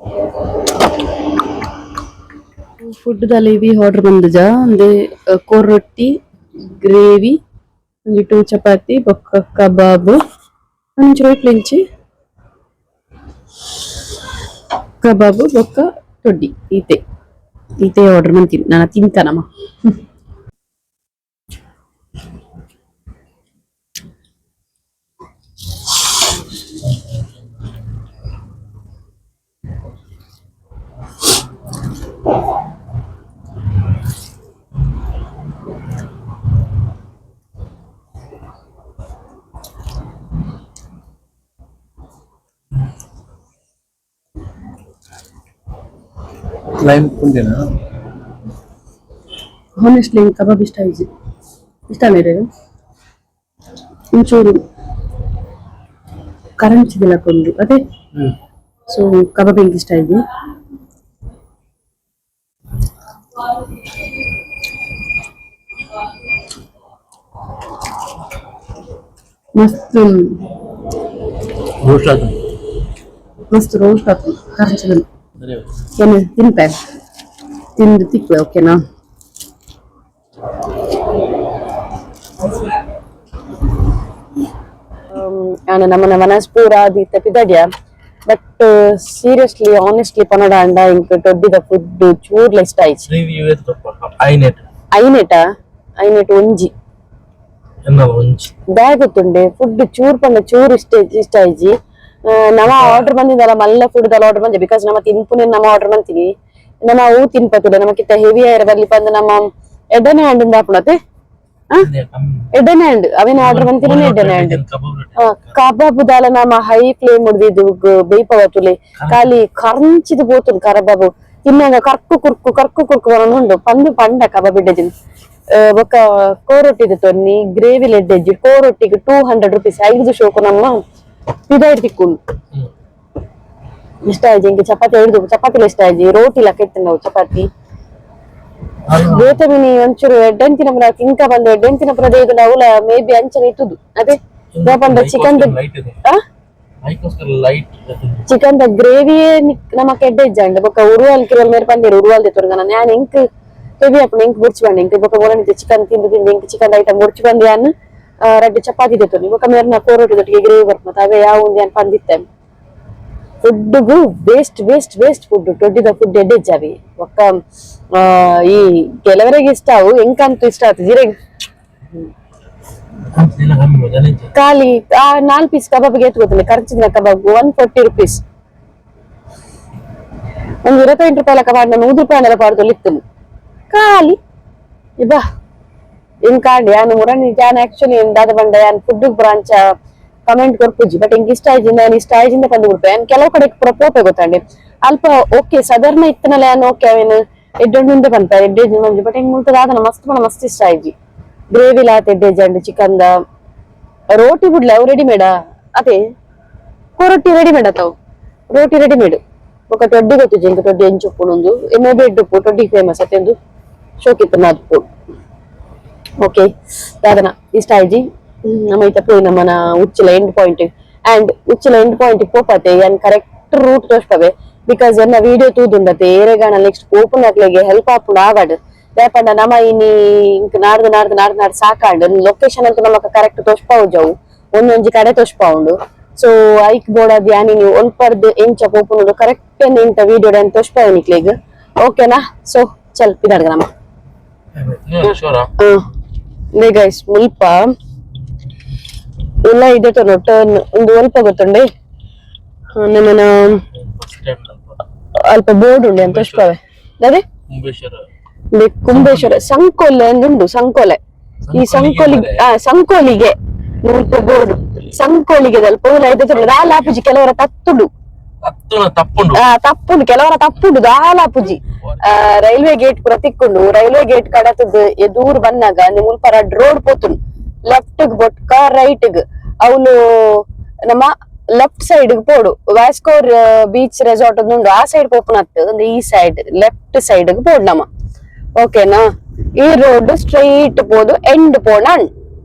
ಫುಡ್ ದಲ್ಲಿ ಇವಿ ಆರ್ಡರ್ ಬಂದಜ ಅಂದೆ ಕೋರ್ ರೊಟ್ಟಿ, ಗ್ರೇವಿ, ಒಂಜಿ ಟೂ ಚಪಾತಿ, ಬೊಕ್ಕ ಕಬಾಬ್, ಒಂಜಿ ರೊಟ್ಲಿಂಚಿ ಕಬಾಬ್, ಬೊಕ್ಕ ತೊಡ್ಡಿ. ಈತೆ ಈತೆ ಆರ್ಡರ್ ಮಂತೀನಿ ನಾನು ತಿಂತಾನಮ್ಮ. ಲೈಮ್ ಕುಂದೇನಾ? ಹಾನೆಸ್ಟ್ಲಿ ಕಬಾಬ್ ಇಷ್ಟ ಆಯ್ತು, ಇಷ್ಟ ಮೇರೆ. ಒಂಚೂರು ಕರಂಚಿದೆಲ್ಲ ಕೊಂಡು ಅದೇ. ಸೊ ಕಬಾಬ್ ಹೆಂಗೆ ಇಷ್ಟ ಆಯ್ತು. ಮಸ್ತ್. ರೋಸ್ಟ್ ಆಯ್ತು. ಮಸ್ತ್ ರೋಸ್ಟ್ ಆಯ್ತು ಕರಂಚಿದ. ಸರಿ. ಏನು ತಿನ್ಪೆ, ತಿಂದು ತಿಕ್ಕುವೆ, ಓಕೆನಾ? ನಾನು ನಮ್ಮನ ಮನಸ್ ಪೂರ ಆದಿತ್ತ ಪಿದಡ್ಯ, but seriously honestly ಪನಡ ಅಂಡ ಇಂಕ್ ಟೊಡ್ಡಿದ ಫುಡ್ ಚೂರ್ಲ ಇಷ್ಟ ಆಯ್ತು. ರಿವ್ಯೂ ಎತ್ತಪ್ಪ ಐನೆಟ್. ಐನೆಟ ಐನೆಟ್ ಒಂಜಿ. ಎನ್ನ ಒಂಜಿ. ಬ್ಯಾಗ್ ಗೊತ್ತುಂಡೆ, ಫುಡ್ ಚೂರ್ ಪಂಡ ಚೂರ್ ಇಷ್ಟ ಇಷ್ಟ ಆಯ್ಜಿ. ನಮ್ಮ ಆರ್ಡರ್ ಬಂದಿದ್ದಲ್ಲ, ಮಲ್ಲ ಫುಡ್ ದಲ್ಲ ಆರ್ಡರ್ ಬಂದೆ, because ನಮ್ಮ ತಿನ್ಪುನೆ ನಮ್ಮ ಆರ್ಡರ್ ಬಂತೀನಿ ನಮ್ಮ ಅವು ತಿನ್ಪತುಲೆ ನಮಕಿತ್ತ ಹೆವಿ ಆಯ್ರ ಬರ್ಲಿ ಪಂದ ನಮ್ಮ ಎಡ್ಡನೆ ಹ್ಯಾಂಡ್ ಆಪುಣತೆ ಎಡ್ಡನೆ ಹ್ಯಾಂಡ್ ಅವೇನ ಆರ್ಡರ್ ಬಂತಿರನೆ ಎಡ್ಡನೆ ಹ್ಯಾಂಡ್. ಕಬಾಬ್ ರೊಟ್ಟಿ. ಕಬಾಬ್ ದಾಲ ನಮ್ಮ ಹೈ ಫ್ಲೇಮ್ ಹೊಡ್ದಿದ್ದು ಬೇಯ್ಪವ ತುಲೆ ಖಾಲಿ ಕರಂಚಿದ ಪೋತುಂಡು. ಕರಬಾಬು ತಿನ್ನಾಗ ಕರ್ಕು ಕುರ್ಕು ಕರ್ಕು ಕುರ್ಕು ಬರೋದು ಪಂದು ಪಂಡ ಕಬಾಬ್ ಇಡ್ಡಜಿನ್. ಬೊಕ್ಕ ಕೋರೊಟ್ಟಿದ ತೊನ್ನಿ ಗ್ರೇವಿ ಲೆಡ್ಡೆಜ್ಜಿ. ಕೋರೊಟ್ಟಿಗೆ 200 ರುಪೀಸ್. ಐದು ಶೋಕು ನಮ್ಮ ಪಿದಾಯ್ಡ್ ತಿಕ್ಕುಂಡು. ಇಷ್ಟ ಆಯ್ತು ಇಂಕ ಚಪಾತಿ ಹಿಡಿದು ಚಪಾತಿಲ ಇಷ್ಟ ಆಯ್ತು, ರೋಟಿ ಲಕ್ಕ ಇತ್ತು ನಾವು ಚಪಾತಿ ಬೇತಮಿನಿ ಒಂಚೂರು ಎಡ್ಡೆಂತಿನ ತಿಂಕ ಬಂದು ಎಡ್ಡೆಂತಿನ ಪ್ರದೇಶ ಅವಲ ಮೇ ಬಿ ಅಂಚನೆ ಇತ್ತುದು ಅದೇ ಪಂಡ ಚಿಕನ್. ಲೈಟ್ ಇದೆ. ಐಕೋಸ್ಕರ light. Chicken the ಗ್ರೇವಿಯೇ ನಮಕ್ ಎಡ್ಡೆ ಇಜ್ಜಾಂಡ್. ಬೊಕ್ಕ ಉರುವಾಲ್ ಕಿರಲ್ ಮೇರೆ ಪಂದಿರು ಉರುವಾಲ್ ದೆತ್ತೊರ್ಗನ ನಾನು ಇಂಕ್ ಹೆವಿ ಆಪುಂಡು ಇಂಕ್ ಬುಡ್ಚಿ ಬಂಡೆ ಇಂಕ್. ಬೊಕ್ಕ ಬೋಲನಿತ್ತೆ ಚಿಕನ್ ತಿಂದು ತಿಂದು ಇಂಕ್ ಚಿಕನ್ ಐಟಮ್ ಬುಡ್ಚಿ ಬಂದು ಯಾನ್ ರಡ್ಡ್ ಚಪಾತಿ ದೆತ್ತೊನಿ. ಬೊಕ್ಕ ಮೇರ್ನ ಕೋರೋಟಿ ದೊಟ್ಟಿಗೆ ಗ್ರೇವಿ ಬರ್ಪುನ ಅವೇ ಯಾವ ಉಂದು ಯಾನ್ ಪಂದಿತ್ತೆ. ಫುಡ್ಡುಗು waste waste waste food. ಟೊಡ್ಡಿದ food ಎಡ್ಡೆ ಇಜ್ಜಾವಿ. ಬೊಕ್ಕ ಈ ಕೆಲವರಿಗೆ ಇಷ್ಟ ಅವು, ಎಂಕಂತೂ ಇಷ್ಟ ಆತು ಜೀರಿಗೆ. ಕಮ್ಮಿ ಮಜಾನೇ ಇಜ್ಜಿ. ಖಾಲಿ ಆ ನಾಲ್ ಪೀಸ್ ಕಬಾಬ್ಗೆ ಎತ್ತು ಗೊತ್ತಿಲ್ಲ ಖರ್ಚಿನ ಕಬಾಬ್ 140 ರುಪೀಸ್. ಒಂದು 28 ರೂಪಾಯಿ ಕಬಾಬ್ ನಾನು 100 ರೂಪಾಯಿ ನೆಲ ಪಾಡ್ದು ಇತ್ತು ಖಾಲಿ ಇಬಾ. ಇನ್ ಕಾಂಡಿ ಯಾನು ಮುರಣಿ ಜಾನ್ ಆಕ್ಚುಲಿ ದಾದ ಬಂಡ ಯಾನ್ food branch comment ಕೊರ್ಪುಜಿ, but ಇಂಕ್ ಇಷ್ಟ ಆಯ್ಜಿಂದ ಯಾನ್ ಇಷ್ಟ ಆಯ್ಜಿಂದ ಬಂದು ಕೊಡ್ಪೆ. ಯಾನ್ ಕೆಲವು ಕಡೆ ಪೂರ ಪೋಪೆ ಗೊತ್ತಂಡಿ. ಅಲ್ಪ ಓಕೆ ಸಾಧಾರಣ ಇತ್ತನಲ್ಲ ಯಾನ್ ಓಕೆ ಅವೇನು ಎಡ್ಡೊಂಡು ಪನ್ಪ ಎಡ್ಡೆ ಮಂಜು, ಬಟ್ ಇಂಗ್ ಮುಲ್ತ ದಾದನ ಮಸ್ತ್ ಪಂಡ ಮಸ್ತ್ ಇಷ್ಟ ಆಯ್ಜಿ. ಗ್ರೇವಿ ಲಾತ್ ಎಡ್ಡೆ ಜಂಡು ಚಿಕನ್ the ರೋಟಿ ಬುಡ್ಲೆ ಅವು ರೆಡಿಮೇಡಾ ಅದೇ ರೊಟ್ಟಿ ರೆಡಿಮೇಡ್ ಆತಾವು ರೋಟಿ ರೆಡಿಮೇಡ್. ಬೊಕ ದೊಡ್ಡಿ ಗೊತ್ತಿಜ್ಜಿ ಇಂಕ ದೊಡ್ಡಿ ಎಂಚುಪ್ಪುಂಡು ಎಮ್ಮೆ ಬೆಡ್ಡುಪ್ಪು ದೊಡ್ಡಿ ಫೇಮಸ್ ಅತ್ತೆಂದು ಶೋಕಿತ್ತು ನಾದ್ಪು. ಓಕೆ ದಾದನ ಇಷ್ಟ ಆಯ್ಜಿ. ನಮ್ಮ ಐತ ಪೋಯಿ ನಮ್ಮನ Uchila end point and Uchila end point ಪೋಪತೆ ಯಾನ್ ಕರೆಕ್ಟ್ ರೂಟ್ ತೋಷ್ಪವೆ, because ಎನ್ನ ವಿಡಿಯೋ ತೂದುಂಡತೆ ಏರೆಗಾಣ ನೆಕ್ಸ್ಟ್ ಪೋಪುನಕ್ಲೆಗೆ ಹೆಲ್ಪ್ ಆಪುಂಡು ಆವಡ್. ದಾಯೆಪಂಡ ನಮ ಇನಿ ಇಂಕ್ ನಾಡ್ದು ನಾಡ್ದು ನಾಡ್ದು ನಾಡ್ದು ಸಾಕಾಂಡ್. ಲೊಕೇಶನ್ ಅಂತೂ ನಮಕ್ ಕರೆಕ್ಟ್ ತೋಷ್ಪಾವುಜವು, ಒಂದೊಂಜಿ ಕಡೆ ತೋಷ್ಪಾವುಂಡು. ಸೊ ಐಕ್ ಬೋಡಾದ್ ಯಾನ್ ಇನಿ ಒಲ್ಪರ್ದ್ ಎಂಚ ಪೋಪುನುಂಡು ಕರೆಕ್ಟ್ ಇಂತ ವಿಡಿಯೋ ತೋಷ್ಪಾವೆ ನಿಕ್ಲೆಗ್, ಓಕೆನಾ? ಸೊ ಚಲ್ ಪಿದಾಡ್ಗ ನಮ. ಶೋರಾ? ಇಂದೇ ಗೈಸ್ ಮುಲ್ಪ ಉಲ್ಲ ಇದೆ ಟರ್ನ್ ಒಂದು ಒಲ್ಪ ಗೊತ್ತುಂಡೆ ನಮ್ಮನ. ಬಸ್ ಸ್ಟ್ಯಾಂಡ್ ಅಲ್ಪ. ಅಲ್ಪ ಬೋರ್ಡ್ ಉಂಡೆ ಅಂತ ಅಷ್ಟೇ ಅದೇ. ಕುಂಬೇಶ್ವರ. ಇಂದೇ ಕುಂಬೇಶ್ವರ ಸಂಕೋಲೆ ಅಂದುಂಡು, ಸಂಕೋಲೆ ಈ ಸಂಕೋಲಿ ಆ ಸಂಕೋಲಿಗೆ ಮುಲ್ಪ ಬೋರ್ಡ್, ಸಂಕೋಲಿಗೆ ಅಲ್ಪ ಉಲ್ಲ ಇದೆ ದಾಲ ಆಪುಜಿ, ಕೆಲವರ ತತ್ತುಂಡು. ತತ್ತುನ ತಪ್ಪುಂಡು. ಆ ತಪ್ಪುಂಡು, ಕೆಲವರ ತಪ್ಪುಂಡು, ದಾಲ ಆಪುಜಿ. ಆ ರೈಲ್ವೆ ಗೇಟ್ ಪೂರ ತಿಕ್ಕೊಂಡು, ರೈಲ್ವೆ ಗೇಟ್ ಕಡತದ ದೂರ ಬನ್ನಾಗ ಮುಲ್ಪ ರಡ್ಡ್ ರೋಡ್ ಪೋತುಂಡು, ಲೆಫ್ಟ್ ಗ್ ಬೊಟ್ಕ ರೈಟ್ ಗ್. ಅವನು ನಮ್ಮ ಲೆಫ್ಟ್ ಸೈಡ್ ಗ್ ಪೋಡು, ವ್ಯಾಸ್ಕೋರ್ ಬೀಚ್ ರೆಸಾರ್ಟ್ ಉಂಡು, ಆ ಸೈಡ್ ಪೋಪುನತ್ತು. ಅಂದ್ರೆ ಈ side left side ಗ್ ಪೋಡು ನಮ್ಮ, ಓಕೆನಾ? ಈ ರೋಡ್ ಸ್ಟ್ರೈಟ್ ಪೋದು ಎಂಡ್ ಪೋಣ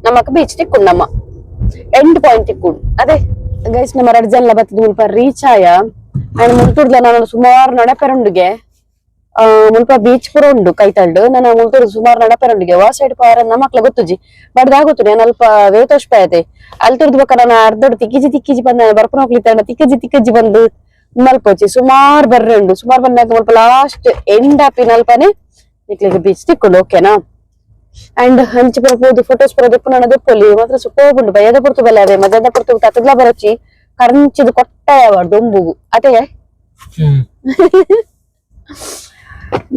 ನಮಕ್ ಬೀಚ್ ತಿಕ್ಕೊಂಡು, ನಮ್ಮ ಎಂಡ್ ಪಾಯಿಂಟ್ ತಿಕ್ಕೊಂಡು. ಅದೇ ಗೈಸ್, ನಮ್ಮ ರಡ್ಡ್ ಜನ ಬತ್ತದ ಮುಲ್ಪ ರೀಚ್ ಆಯ. ಅಂಡ್ ಮುಲ್ತುರ್ದ ನಾನು ಸುಮಾರು ನಡಪೆರುಂಡುಗೆ. ಮುಲ್ಪ ಬೀಚ್ ಪೂರ ಉಂಡು ಕೈತಲ್ಡು. ನನ್ನ ಮುಲ್ತುರ್ದು ಸುಮಾರು ನಡಪೆರುಂಡುಗೆ. ವಾ ಸೈಡ್ ಪೋಯರ ನಮಕ್ಲ ಗೊತ್ತುಜಿ, ಬಟ್ ದಾಗೊತ್ತು ನಾನು ಅಲ್ಪ ವೇತೋಷ್ಪಾಯತೆ ಅಲ್ತುರ್ದು ಬೊಕ್ಕ ನಾನು ಅರ್ಧಡ್ ತಿಕ್ಕಿಜಿ ತಿಕ್ಕಿಜಿ ಬಂದ ಬರ್ಪನ ಹೋಗ್ಲಿತ್ತ, ತಿಕ್ಕಜಿ ತಿಕ್ಕಜಿ ಬಂದು ಮಲ್ಪೊಚ್ಚಿ ಸುಮಾರು ಬರ್ರೆ ಉಂಡು. ಸುಮಾರು ಬಂದಾಗ ಮುಲ್ಪ ಲಾಸ್ಟ್ ಎಂಡ್ ಆಪಿನ ಅಲ್ಪನೆ ನಿಕ್ಲೆಗ್ ಬೀಚ್ ತಿಕ್ಕುಂಡು, ಓಕೆನಾ? ಅಂಡ್ ಅಂಚಿ ಪೂರ ಪೋದು ಫೋಟೋಸ್ ಪೂರ ದೆಪ್ಪು ನನ ದೆಪ್ಪೊಲಿ ಮಾತ್ರ ಸುಪೋಬುಂಡು. ಬಯ್ಯದ ಪೊರ್ತು ಬಲೆ ಅವೆ, ಮಧ್ಯಾಹ್ನ ಪೊರ್ತು ತತ್ತದ್ಲ ಬರೊಚ್ಚಿ, ಕರಂಚಿದ ಕೊಟ್ಟಾಯ ದೊಂಬುಗು ಅತೆ.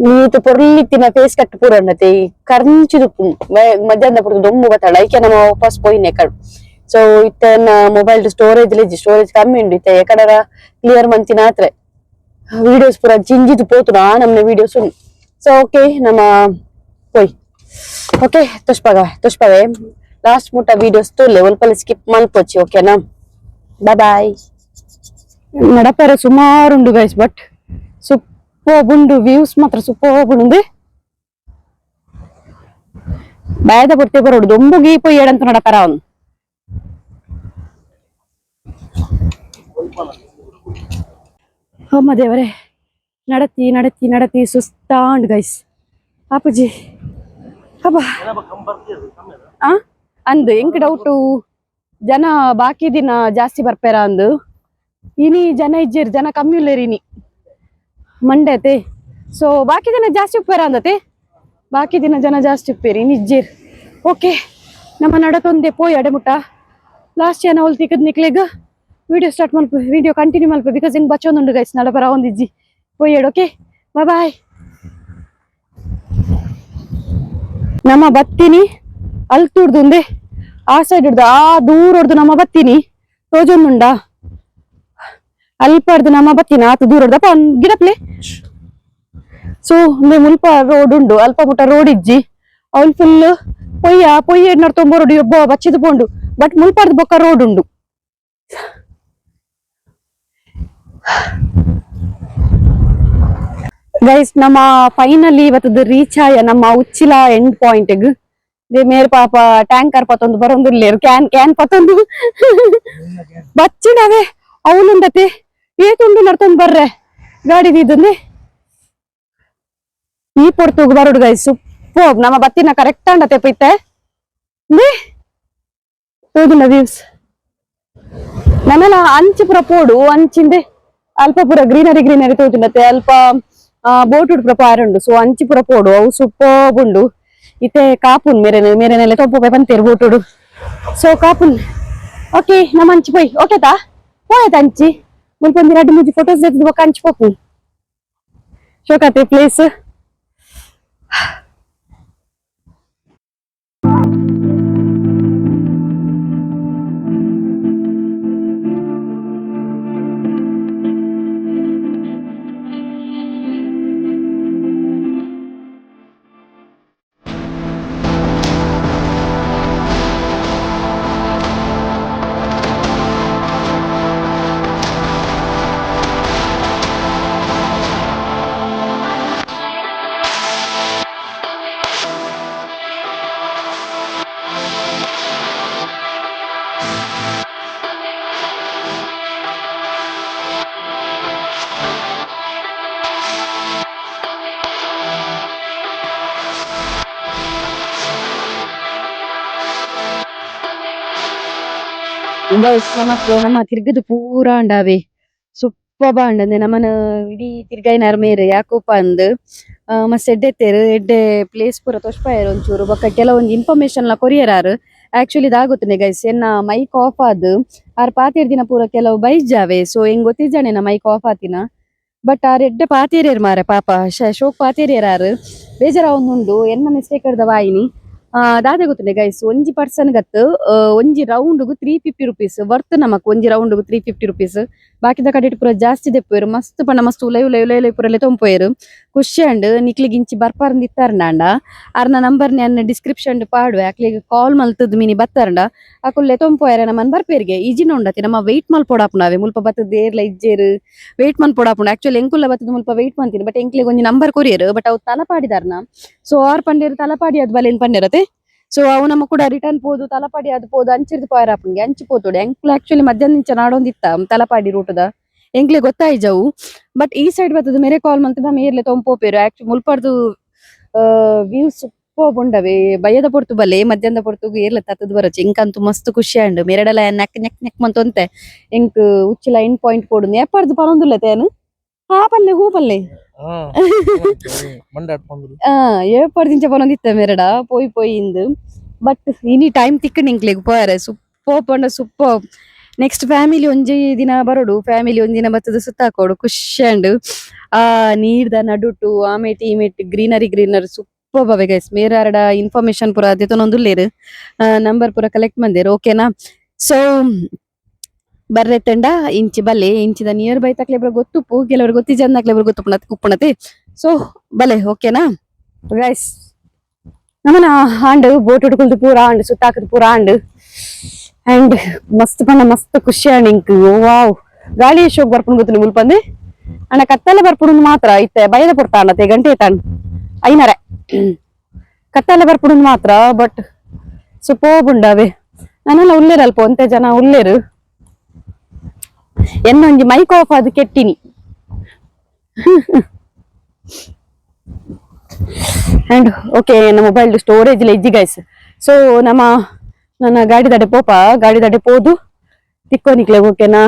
ನೀತು ಪೊರ್ಲಿತ್ತಿನ ಫೇಸ್ ಕಟ್ ಪೂರ ಉಂಡತೆ, ಈ ಕರ್ಂಚಿದು ಮಧ್ಯಾಹ್ನ ಪೊರ್ತು ದೊಂಬು ಬತ್ತಾಳ, ಐಕೆ ನಮ್ಮ ವಾಪಸ್ ಪೋಯಿನೆ ಕಡ್. ಸೊ ಇತ್ತೆ mobile storage storage ಕಮ್ಮಿ ಉಂಡು. ಇತ್ತೆ ಎಕಡರ ಕ್ಲಿಯರ್ ಮಂತಿನ ಆತ್ರೆ ವಿಡಿಯೋಸ್ ಪೂರ ಜಿಂಜಿದು ಪೋತುಂಡು, ಆ ನಮ್ನ ವಿಡಿಯೋಸ್ ಉಂಡು. ಸೊ ಓಕೆ, ನಮ್ಮ ಪೋಯ್. ಓಕೆ, ತುಷ್ಪಗ ತುಷ್ಪವೆ ಲಾಸ್ಟ್ ಮುಟ್ಟ ವಿಡಿಯೋಸ್ ತೂಲೆ, ಒಲ್ಪಲೆ ಸ್ಕಿಪ್ ಮಲ್ಪೊಚ್ಚಿ, ಓಕೆನಾ? Boy boy. ನಡಪೆರೆ ಸುಮಾರು ಉಂಡು ಗೈಸ್, ಬಟ್ ಸೂಪರ್ಬ್ ಉಂಡು, ವ್ಯೂಸ್ ಮಾತ್ರ ಸೂಪರ್ಬ್ ಉಂಡು. ಬಾಯದ ಪೊರ್ತೆ ಬರೋಡು, ದೊಂಬು ಗೀಪು ಏಡಂತ ನಡಪರ ಅವನು. ಅಮ್ಮ ದೇವರೇ, ನಡತಿ ನಡತಿ ನಡತಿ ಸುಸ್ತಾಂಡ್ ಗೈಸ್. ಆಪುಜಿ ಅಬ್ಬಾ. ಆ ಅಂದ್ ಎಂಕ್ ಡೌಟು, ಜನ ಬಾಕಿ ದಿನ ಜಾಸ್ತಿ ಬರ್ಪೇರ ಅಂದು. ಇನಿ ಜನ ಇಜ್ಜೇರ್, ಜನ ಕಮ್ಮಿ ಉಲ್ಲೇರ್. ಇನಿ ಮಂಡೆ ಅತೆ, ಸೊ ಬಾಕಿ ದಿನ ಜಾಸ್ತಿ ಉಪ್ಪೇರ ಅಂದತೆ. ಬಾಕಿ ದಿನ ಜನ ಜಾಸ್ತಿ ಉಪ್ಪೇರಿ, ಇನಿ ಇಜ್ಜೇರ್. ಓಕೆ, ನಮ್ಮ ನಡತೊಂದೆ ಪೋಯ್ ಅಡೆ ಮುಟ್ಟ. ಲಾಸ್ಟ್ ಜನ ಅವ್ಲು ತಿಕ್ಕದ್ ನಿಕ್ಲೆಗ್ ವಿಡಿಯೋ ಸ್ಟಾರ್ಟ್ ಮಲ್ಪ, ವಿಡಿಯೋ ಕಂಟಿನ್ಯೂ ಮಲ್ಪ, because ಹಿಂಗ್ ಬಚ್ಚೊಂದುಂಡು ಗೈಸ್, ನಡಪರ ಒಂದಿಜ್ಜಿ. ಪೋಯ್, ಓಕೆ, ಬಾಯ್ ಬಾಯ್. ನಮ್ಮ ಬತ್ತಿನಿ ಅಲ್ತುಡ್ದು ಉಂದೆ ಆ ಸೈಡ್ ಹಿಡ್ದು ಆ ದೂರ ಹೊಡ್ದು ನಮ್ಮ ಬತ್ತಿನಿ ತೋಜೊಂದುಂಡ. ಅಲ್ಪ ಹಿಡ್ದು ನಮ್ಮ ಬತ್ತಿನ ಆತ ದೂರ ಹೊಡ್ದಪ್ಪ ಗಿಡಪ್ಲೆ. ಸೊ ಉಂದೆ ಮುಲ್ಪ ರೋಡ್ ಉಂಡು, ಅಲ್ಪ ಮುಟ್ಟ ರೋಡ್ ಇಜ್ಜಿ. ಅವ್ಲು ಫುಲ್ ಪೊಯ್ಯ ಪೊಯ್ಯ ನಡ್ತೊಂಬರೋಡು ಒಬ್ಬ ಬಚ್ಚಿದ್ ಪೋಂಡು. ಬಟ್ ಮುಲ್ಪರ್ದು ಬೊಕ್ಕ ರೋಡ್ ಉಂಡು ಗೈಸ್. ನಮ್ಮ ಫೈನಲಿ ಇವತ್ತದ ರೀಚ್ ಆಯ ನಮ್ಮ ಉಚ್ಚಿಲ ಎಂಡ್ ಪಾಯಿಂಟ್ ಗ್. ಮೇರ್ ಪಾಪ ಟ್ಯಾಂಕರ್ ಪತ್ತೊಂದು ಬರೊಂದುಲ್ಲೇರು, can can ಪತ್ತೊಂದು ಬಚ್ಚಿಡವೆ. ಅವನುಂಡತೆ ಏತುಂಡು ನಡ್ತೊಂದು ಬರ್ರೆ ಗಾಡಿ ಇದ್ದಂದೆ. ಈ ಪೊರ್ತುಗು ಬರೋಡು ಗೈಸ್, ಸೂಪರ್. ನಮ್ಮ ಬತ್ತಿನ ಕರೆಕ್ಟ್ ಅಂಡತೆ ಪೈತೆ ತೋದುಂಡ ವ್ಯೂಸ್. ನನ್ನೆಲ್ಲ ಅಂಚಿ ಪೂರ ಪೋಡು, ಅಂಚಿಂದೆ ಅಲ್ಪ ಪೂರ ಗ್ರೀನರಿ ಗ್ರೀನರಿ ತೋಜುಂಡತೆ. ಅಲ್ಪ ಬೋಟ್ ಪೂರ ಪಾರುಂಡು. ಸೊ ಅಂಚಿ ಪೂರ ಪೋಡು, ಅವು ಸೂಪರ್ಬ್ ಉಂಡು. ಇತ್ತೆ ಕಾಪುನ್ ಮೇರೆ ಮೇರೆನೆಲ್ಲ ತೊಪ್ಪು ಪಂತೇರು ಬೋಟುಡು. ಸೊ ಕಾಪುನ್. ಓಕೆ, ನಮ್ಮ ಅಂಚಿ ಪೋಯ್. ಓಕೆ ತಾ ಪೋಯ್ತ ಅಂಚಿ ಮುಲ್ಪ ಒಂಜಿ ರಡ್ಡ್ ಮೂಜಿ ಫೋಟೋಸ್ ದೆತ್ತುದು ಬೊಕ್ಕ ಅಂಚಿ ಪೋಪು. ಶೋಕಾತೆ ಪ್ಲೇಸ್. ಗೈಸ್, ನಮಕ್ ನಮ್ಮ ತಿರ್ಗದು ಪೂರ ಅಂಡಾವೆ. ಸೂಪರ್ Super ಬಾಂಡ್ ನಮನ ಇಡೀ ತಿರ್ಗಾಯಿನಾರ್ ಮೇರ್ ಯಾಕೋಪ ಅಂದ್ ಮಸ್ತ್ ಎಡ್ಡೆ ಇತ್ತೆರ್ ಎಡ್ಡೆ ಪ್ಲೇಸ್ ಪೂರ ತೋಜ್ಪಾಯೆರ್ ಒಂಚೂರು ಬೊಕ್ಕ ಕೆಲವೊಂಜಿ ಇನ್ಫಾರ್ಮೇಶನ್ ಲ ಕೊರಿಯೆರಾರ್. ಆಕ್ಚುಲಿ ದಾಗೊತ್ತುಂಡೆ ಗೈಸ್, ಎನ್ನ ಮೈಕ್ ಆಫ್ ಆದ್ ಆರ್ ಪಾತೆರ್ದಿನ ಪೂರ ಕೆಲವು ಬೈಜಾವೆ. ಸೊ ಎಂಗ್ ಗೊತ್ತಿಜ್ಜಾನೆ ಮೈಕ್ ಆಫ್ ಆತಿನ. ಬಟ್ ಆರ್ ಎಡ್ಡೆ ಪಾತೆರಿಯೆರ್ ಮಾರೆ, ಪಾಪ ಶೋಕ್ ಪಾತೆರಿಯೆರ್ ಆರ್. ಬೇಜಾರಾವೊಂದುಂಡು ಎನ್ನ ಮಿಸ್ಟೇಕ್ ದ ವಾಯಿನಿ. ದಾದೆ ಗೊತ್ತುಂಡೆ ಗೈಸ್, ಒಂಜಿ ಪರ್ಸನ್ ಗತ್ತು ಒಂಜಿ ರೌಂಡ್ ಗು 350 ರುಪೀಸ್ ವರ್ತ್. ನಮಕ್ ಒಂಜಿ ರೌಂಡ್ ಗು 350 ರುಪೀಸ್. ಬಾಕಿದ ಕಡೆಟ್ ಪೂರ ಜಾಸ್ತಿ ದೆಪ್ಪುವೆರ್. ಮಸ್ತ್ ಪಂಡ ಮಸ್ತ್ ಉಲೈ ಉಲೈ ಉಲೈ ಉಲೈ ಪೂರ ಲೆತೊಂಪುವೆರ್. ಖುಷಿ ಅಂಡ್. ನಿಕ್ಲೆಗ್ ಇಂಚಿ ಬರ್ಪಾರಂದ್ ಇತ್ತಾರ್ಂಡ ಅರ್ನ ನಂಬರ್ ಯಾನ್ ಡಿಸ್ಕ್ರಿಪ್ಷನ್ ಪಾಡುವೆ. ಅಕ್ಲೆಗ್ ಕಾಲ್ ಮಲ್ತದ್ ಮಿನಿ ಬತ್ತಾರಂಡ ಅಕುಲು ಲೆತೊಂಪುವೆರ್. ನಮನ್ ಬರ್ಪೇರ್ಗೆ ಈಜಿನ ಉಂಡತಿ ನಮ್ಮ ವೆಯ್ಟ್ ಮಲ್ಪೊಡಾಪುಂಡು. ಮುಲ್ಪ ಬತ್ತದ್ ಏರ್ಲ ಇಜ್ಜೆರ್, ವೆಯ್ಟ್ ಮಲ್ಪೊಡಾಪುಂಡು. ಆಕ್ಚುಲಿ ಎಂಕುಲ್ಲ ಬತ್ತದ್ ಮುಲ್ಪ ವೆಯ್ಟ್ ಮಂತೀನಿ. ಬಟ್ ಎಂಕ್ಲೆಗ್ ಒಂಜಿ ನಂಬರ್ ಕೊರಿಯೆರ್, ಬಟ್ ಅವು ತಲಪಾಡಿದಾರ್ನ. ಸೊ ಆರ್ ಪಂಡೇರು ತಲಪಾಡಿ ಅದ್ ಬಲೇನ್ ಪಂಡೇರತೆ. ಸೊ ಅವು ನಮ್ಮ ಕೂಡ ರಿಟರ್ನ್ ಪೋದು ತಲಪಾಡಿ ಅದು ಪೋದು ಅಂಚಿರ್ದು ಪೋಯರಾಪುಂಗೆ ಅಂಚಿ ಪೋತೋಡು. ಎಂಕ್ಲು ಆಕ್ಚುಲಿ ಮಧ್ಯಾಹ್ನ ನಿಂಚ ನಾಡೊಂದಿತ್ತ ತಲಪಾಡಿ ರೂಟದ, ಎಂಕ್ಲೆ ಗೊತ್ತಾಯ್ಜವು. ಬಟ್ ಈ ಸೈಡ್ ಬತ್ತದ ಮೇರೆ ಕಾಲ್ ಮಂತ್ ಮೇರ್ಲೆ ತೊಂಪೋಪೇರು. ಆಕ್ಚುಲಿ ಮುಲ್ಪರ್ದು ವ್ಯೂ ಸೂಪರ್ ಉಂಡವೆ. ಬಯ್ಯದ ಪೊರ್ತು ಬಲೆ, ಮಧ್ಯಾಹ್ನದ ಪೊರ್ತುಗು ಏರ್ಲ ತತ್ತದ್ ಬರಚು. ಎಂಕಂತೂ ಮಸ್ತ್ ಖುಷಿ ಅಂಡ್. ಮೇರೆಡಲ ನೆಕ್ ನೆಕ್ ನೆಕ್ ಮಂತೊಂತೆ ಎಂಕ್ ಉಚ್ಚಿಲ ಎಂಡ್ ಪಾಯಿಂಟ್ ಪೋಡು ಏಪರ್ದು ಪನೊಂದುಲ್ಲ ತೇನು. ಹಾ ಪಲ್ಲೆ ಹೂ ಪಲ್ಲೆ. ಆ ಏಪರ್ದಿಂಚ ಪನೊಂದಿತ್ತ ಮೇರಡ ಪೋಯಿ ಪೋಯಿ ಇಂದು. ಬಟ್ ಇನಿ ಟೈಮ್ ತಿಕ್ಕಂಡು ಎಂಕ್ಲೆಗ್ ಪೋಯರೆ. ಸೂಪರ್ ಪಂಡ super. Next family ಒಂಜಿ ದಿನ ಬರೋಡು, ಫ್ಯಾಮಿಲಿ ಒಂಜಿ ದಿನ ಬತ್ತದ ಸುತ್ತಾಕೋಡು. ಖುಷಿ ಅಂಡ್. ಆ ನೀರ್ದ ನಡುಟು ಆಮೇಟ್ ಈಮೇಟ್ greenery greenery, super ಬವೆ guys. ಮೇರಾರಡ information ಪೂರ ದೆತೊನೊಂದುಲ್ಲೆರ್, ನಂಬರ್ ಪೂರ ಕಲೆಕ್ಟ್ ಮಂದೆರ್, ಓಕೆನಾ? ಸೊ ಬರ್ರೆ ತಂಡ ಇಂಚಿ ಬಲ್ಲೆ. ಇಂಚಿದ ನಿಯರ್ ಬೈ ತಕ್ಲೆ ಪೂರ ಗೊತ್ತುಪ್ಪು, ಕೆಲವರು ಗೊತ್ತಿಜಂದಕ್ಲೆ ಪೂರ ಗೊತ್ತುಪ್ಪುನ ಉಪ್ಪುಣತೆ. ಸೊ ಬಲೆ, ಓಕೆನಾ ಗೈಸ್? ನಮನ ಆಂಡ್ ಬೋಟ್ ಉಡ್ಕೊಲ್ದು ಪೂರ ಆಂಡ್, ಸುತ್ತಾಕದ್ ಪೂರ ಆಂಡ್. ಅಂಡ್ ಮಸ್ತ್ ಪಂಡ ಮಸ್ತ್ ಖುಷಿ ಆಂಡ್ ಇಂಕ್. ವಾವ್, ಗಾಳಿ ಶೋಕ್ ಬರ್ಪುಂಡು ಗೊತ್ತುಂಡು ಮುಲ್ಪಂದೆ. ಅಣ್ಣ ಕತ್ತಲೆ ಬರ್ಪುಂಡು ಮಾತ್ರ. ಇತ್ತೆ ಬಯದ ಪೊರ್ತ ಅಣ್ಣತೆ ಗಂಟೆ ತಾಣ್ ಐನರೆ ಕತ್ತಲೆ ಬರ್ಪುಂಡು ಮಾತ್ರ. ಬಟ್ ಸೂಪರ್ಬ್ ಉಂಡವೆ. ನಾನೆಲ್ಲ ಉಲ್ಲೇರು, ಅಲ್ಪ ಒಂತೆ ಜನ ಉಲ್ಲೇರು. ಎನ್ನ ಒಂಜಿ ಮೈಕ್ ಆಫ್ ಅದು ಕೆಟ್ಟಿನಿ. ಅಂಡ್ ಓಕೆ, ನಮ್ಮ ಮೊಬೈಲ್ ಸ್ಟೋರೇಜ್ ಇಜ್ಜಿ ಗೈಸ್. ಸೊ ನಮ್ಮ ನನ್ನ ಗಾಡಿ ದಡೆ ಪೋಪ, ಗಾಡಿ ದಡೆ ಪೋದು ತಿಕ್ಕೋನಿಕ್ಲೆ, ಓಕೆನಾ?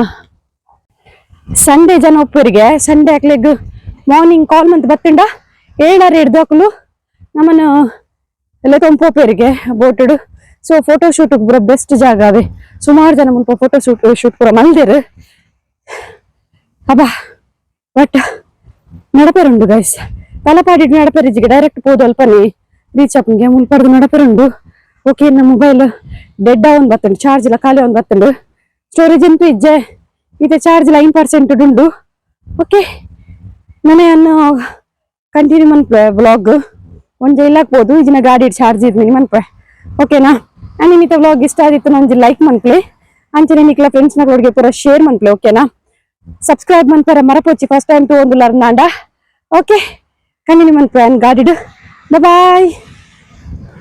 ಸಂಡೇ ಜನ ಒಪ್ಪರಿಗೆ. ಸಂಡೇ ಅಕ್ಲೆಗ್ ಮಾರ್ನಿಂಗ್ ಕಾಲ್ ಮಂತ್ ಬತ್ತಿಂಡ ಏಳಾರ ಹಿಡ್ದು ಅಕ್ಲು ನಮ್ಮನ್ನ ಎಲ್ಲ ತೊಂಪೋಪೇರಿಗೆ ಬೋಟುಡು. So photo shoot ಪೂರ ಬೆಸ್ಟ್ ಜಾಗ ಅವೇ. ಸುಮಾರು ಜನ ಮುಲ್ಪ photo shoot shoot ಪೂರ ಮಲ್ದೇರು. ಅಬ್ಬಾ, ಬಟ್ ನಡಪರುಂಡು ಗೈಸ್. ತಲಪಾಡಿ ನಡಪರಿಜಿಗೆ ಡೈರೆಕ್ಟ್ ಪೋದು ಅಲ್ಪನೆ ರೀಚ್ ಅಪ್ಪನಿಗೆ ಮುಲ್ಪರ್ದು ನಡಪರುಂಡು. ಓಕೆ, ನಮ್ಮ ಮೊಬೈಲ್ ಡೆಡ್ ಆವೊಂದು ಬತ್ತುಂಡು, ಚಾರ್ಜ್ ಇಲ್ಲ, ಖಾಲಿ ಒಂದು ಬತ್ತುಂಡು. ಸ್ಟೋರೇಜ್ ಅಂತೂ ಇಜ್ಜೆ ಇದೆ, ಚಾರ್ಜ್ 9% ಉಂಡು. ಓಕೆ, ಮನೆಯನ್ನು ಕಂಟಿನ್ಯೂ ಮನ್ಪೆ ವ್ಲಾಗ್. ಒಂಜಿ ಇಲ್ಲಾಕ್ಬೋದು ಈಜಿನ ಗಾಡಿ ಚಾರ್ಜ್ ಇದ್ಮಿನಿ ಮನ್ಪೆ, ಓಕೆನಾ? ಅಂಡ್ ನಿತ ವ್ಲಾಗ್ ಇಷ್ಟ ಆದಿತ್ತು ಒಂಜಿ ಲೈಕ್ ಮನ್ಪ್ಲೆ. ಅಂಚನೆ ನಿಕ್ಲ ಫ್ರೆಂಡ್ಸ್ ನಗಳಿಗೆ ಪೂರ ಶೇರ್ ಮನ್ಪ್ಲೆ, ಓಕೆನಾ? ಸಬ್ಸ್ಕ್ರೈಬ್ ಮನ್ಪರ ಮರಪೋಚಿ, ಫಸ್ಟ್ ಟೈಮ್ ತೂ ಒಂದು ಲರ್ನಾಂಡ. ಓಕೆ, ಕಂಟಿನ್ಯೂ ಮನ್ಪೆ ಗಾಡಿಡು. ಬಾಯ್.